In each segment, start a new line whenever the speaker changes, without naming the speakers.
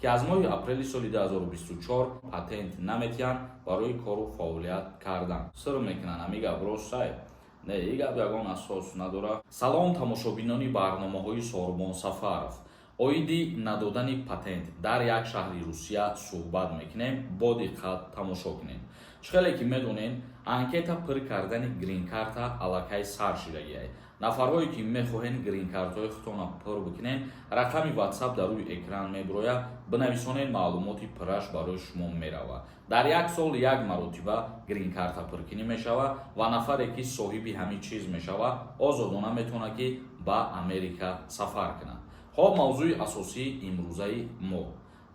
Ки аз моҳи апрели соли 2024 патент наметиҳанд барои кору фаъолият кардан. Сир мекунанд, ҳами гап ростай? Не, и гап ягон асос надорад. Салом, тамошобинони барномаҳои Сорбон Сафаров. Оиди надодани патент дар як шаҳри Русия суҳбат мекунем, бо диққат тамошо кунем. Чӣ хеле ки медонем, анкета пур кардани грин-карта аллакай сар шидагиай. Нафарҳое ки мехоҳед грин-картаҳои худтонро пур бикунед, рақами Ватсап дар рӯи экран мебирояд, бинависонед, маълумоти пурраш барои шумо меравад. Дар як сол як маротиба грин-карта пуркунӣ мешавад ва нафаре ки соҳиби ҳамин чиз мешавад, озодона метавонад, ки ба Америка сафар кунад. Хоб, мавзӯи асосии имрӯзаи мо: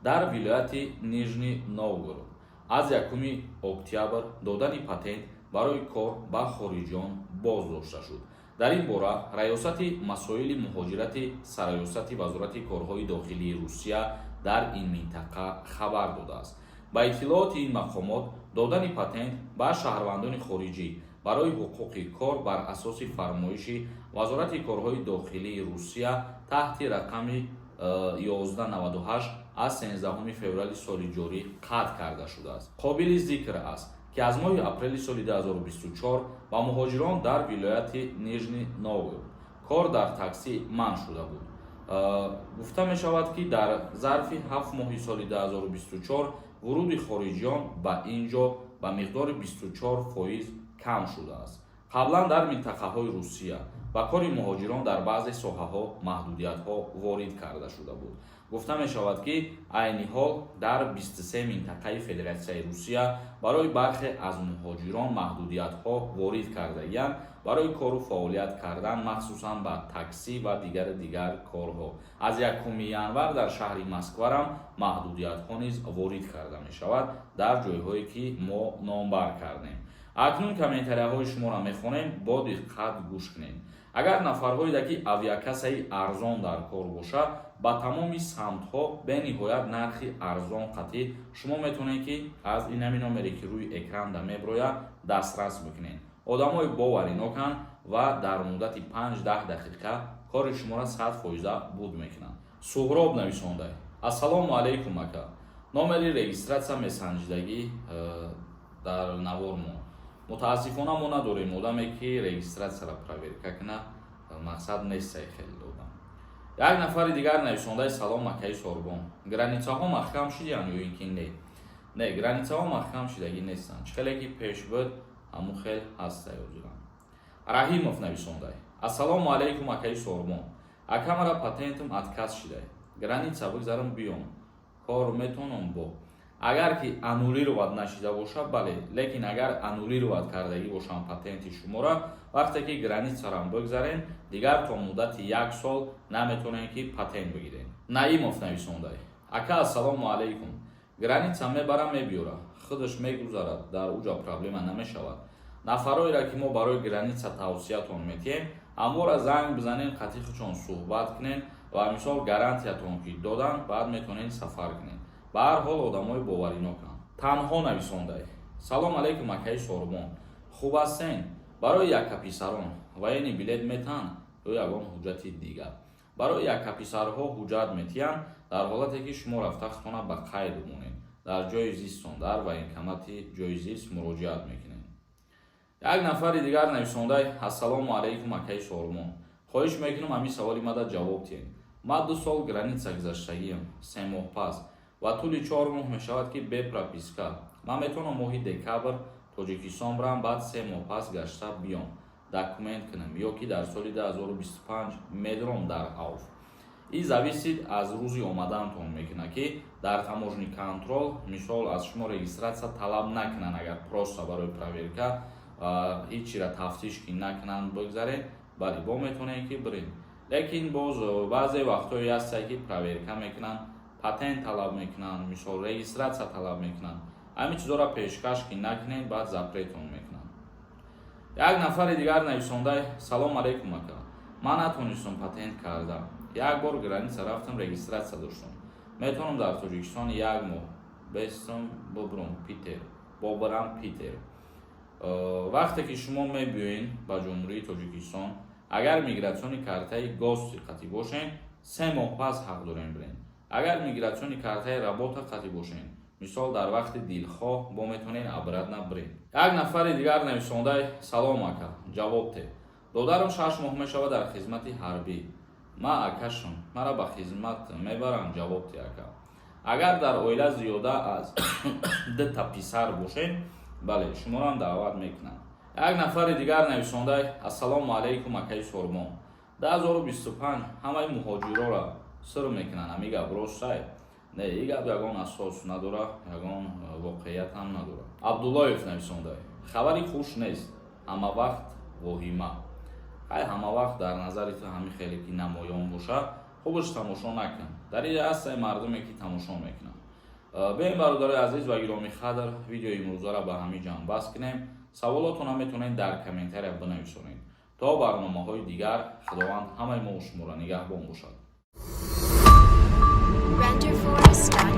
дар вилояти Нижний Новгород аз 1 октябр додани патент барои кор ба хориҷиён боздошта шуд. Дар ин бора Раёсати масоили муҳоҷирати Сарраёсати Вазорати корҳои дохилии Русия дар ин минтақа хабар додааст. Ба иттилооти ин мақомот, додани патент ба шаҳрвандони хориҷӣ барои ҳуқуқи кор бар асоси фармоиши Вазорати корҳои дохилии Русия таҳти рақами 1198 аз 13 феврали соли ҷорӣ қатъ карда шудааст. Қобили зикр аст, ки аз моҳи апрели соли 2024 ба муҳоҷирон дар вилояти Нижний Новгород кор дар таксӣ манъ шуда буд. Гуфта мешавад, ки дар зарфи 7 моҳи соли 2024 вуруди хориҷиён ба ин ҷо ба миқдори 24% кам шудааст. Қаблан дар минтақаҳои Русия ба кори муҳоҷирон дар баъзе соҳаҳо маҳдудиятҳо ворид карда шуда буд. Гуфта мешавад, ки айни ҳол дар 23 минтақаи Федератсияи Русия барои бархе аз муҳоҷирон маҳдудиятҳо ворид кардагиянд барои кору фаъолият кардан, махсусан ба таксӣ ва дигари дигар корҳо. Аз 1 январ дар шаҳри Москварам маҳдудиятҳо низ ворид карда мешавад дар ҷойҳое, ки мо номбар кардем. Акнун комментарияҳои шуморо мехонем, бо диққат гӯш кунед. Агар нафарҳое ки авиакассаи арзон дар кор бошад, ба тамоми самтҳо бениҳоят нархи арзон қатъӣ шумо метавонед, ки аз инами номере, ки рӯи экранда меброяд, дастрас бикунед. Одамои бовариноканд ва дар муддати 5-10 дақиқа кори шуморо 100% буд мекунанд. Суҳроб нависонда: «Ассалому алайкум, ака, номери регистратсия месанҷидагӣ дар навор мо мутаассифона мо надорем одаме, ки регистратсияро проверка кунад, мақсад нестай хеле одам». Як нафари дигар нависондаи: «Салом, акаи Сорбон, границаҳо маҳкам шидиянд ё ин ки не?» Не, границаҳо маҳкам шидагӣ нестанд, чӣ хеле ки пеш буд, ҳамун хел ҳастай ҳозирам. Раҳимов нависондай: «Ассалому алайкум, акаи Сорбон, ака, мара патентам отказ шидай, граница бигзарам биём, кор метонам?» Бо агар ки аннулировать нашида бошад, бале, лекин агар аннулировать кардагӣ бошанд патенти шуморо, вақте ки границарам бигзарен, дигар то муддати як сол наметавонем, ки патент бигирем. Наимов нависондай: «Ака, ассалому алайкум, граница мебарам, мебиёра, худаш мегузарад, дар уҷа проблема намешавад?» Нафароеро, ки мо барои граница тавсиятон метиҳем, ҳамвора занг бизанен, қатъи худшон суҳбат кунен ва мисол гарантиятон ки доданд, баъд метавонед сафар кунед. Ба ҳар ҳол одамои бовариноканд. Танҳо нависондай: «Салом алайкум, акаи Сорбон, хуб ҳастен? Барои яккаписарон военный билет метаҳанд ё ягон ҳуҷҷати дигар?» Барои яккаписарҳо ҳуҷҷат метиҳанд, дар ҳолате ки шумо рафта худтона ба қайд бимонед дар ҷои зистон, дар военкомати ҷои зист муроҷиат мекунед. Як нафари дигар нависондай: «Ассалому алайкум, акаи Сорбон, хоҳиш мекунам, ҳамин саволи мада ҷавоб диҳед. Ман 2 сол граница гузаштагиам, 3 моҳ пас ва тӯли 4 моҳ мешавад, ки бе прописка. Ман метавонам моҳи декабр Тоҷикистон бирам, баъд 3 моҳ пас гашта биём, документ кунам ё ки дар соли 2025 медром дар ауф?» И зависит аз рӯзи омаданатон мекунад, ки дар таможенный контроль мисол аз шумо регистратсия талаб накунанд. Агар просто барои проверка ҳеҷ чира тафтиш ки накунанд, бигзаред, бале, бо метавонед, ки биред. Лекин боз баъзе вақтҳое ҳастае, ки проверка мекунанд, патент талаб мекунанд, мисол регистратсия талаб мекунанд. Ҳамин чизҳоро пешкаш ки накунед, баъд запретон мекунанд. Як нафари дигар нависондай: «Салом алайкум, ака, ман натонистам патент карда, як бор граница рафтам, регистратсия доштам, метавонам дар Тоҷикистон як моҳ бестам, бубрум Питер, бобарам Питер?» Вақте ки шумо мебиёед ба Ҷумҳурии Тоҷикистон, агар миграционный картаи гости қатӣ бошед, 3 моҳ пас ҳақ дорем бирен. Агар миграционный картаи работа қатӣ бошен, мисол, дар вақти дилхоҳ бо метавонед обратно биред. Як нафари дигар нависондай: «Салом, ака, ҷавоб те. Додарам 6 моҳ мешавад дар хизмати ҳарбӣ. Ма акашам, мара ба хизмат мебарам? Ҷавоб те, ака». Агар дар оила зиёда аз дута писар бошед, бале, шуморо даъват мекунанд. Як нафари дигар нависондай: «Ассалому алайкум, акаи Сормон. 2025 ҳамаи муҳоҷирора сир мекунанд. Ҳами гап ростай?» Не, и гап ягон асос надора, ягон воқеият ҳам надора. Абдуллоев нависондай: «Хабари хуш нест, ҳама вақт воҳима». Ҳай, ҳама вақт дар назари ту ҳамин хеле ки намоён боша, хубаш тамошо накун. Дар инҷа ҳастае мардуме, ки тамошо мекунанд. Беин, бародарои азиз ва гиромӣ қадр, видеои имрӯзаро ба ҳамин ҷамъбаст кунем. Саволотонро метавонед дар комментария бинависонед. То барномаҳои дигар Худованд ҳамаи мо шуморо нигаҳбон бошад.
Renderforest.ai.